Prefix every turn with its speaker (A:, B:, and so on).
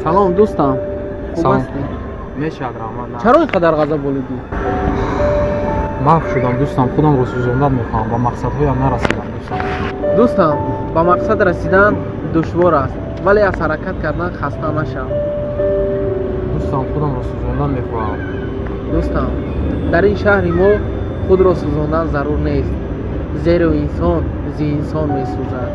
A: Салом, дӯстам, хуб
B: Салом.
A: ҳастӣ?
B: Мешавад, раҳмат, на.
A: Чаро ин қадар ғазаб олудӣ?
B: Маҳв шудам, дӯстам, худамро сӯзондан мехоҳам, ба мақсадҳоям нарасидам, дӯстам.
A: Дӯстам, ба мақсад расидан душвор аст, вале аз ҳаракат кардан хаста нашав.
B: Дӯстам, худамро сӯзондан мехоҳам.
A: Дӯстам, дар ин шаҳри мо худро сӯзондан зарур нест, зеро инсон зи инсон месӯзад.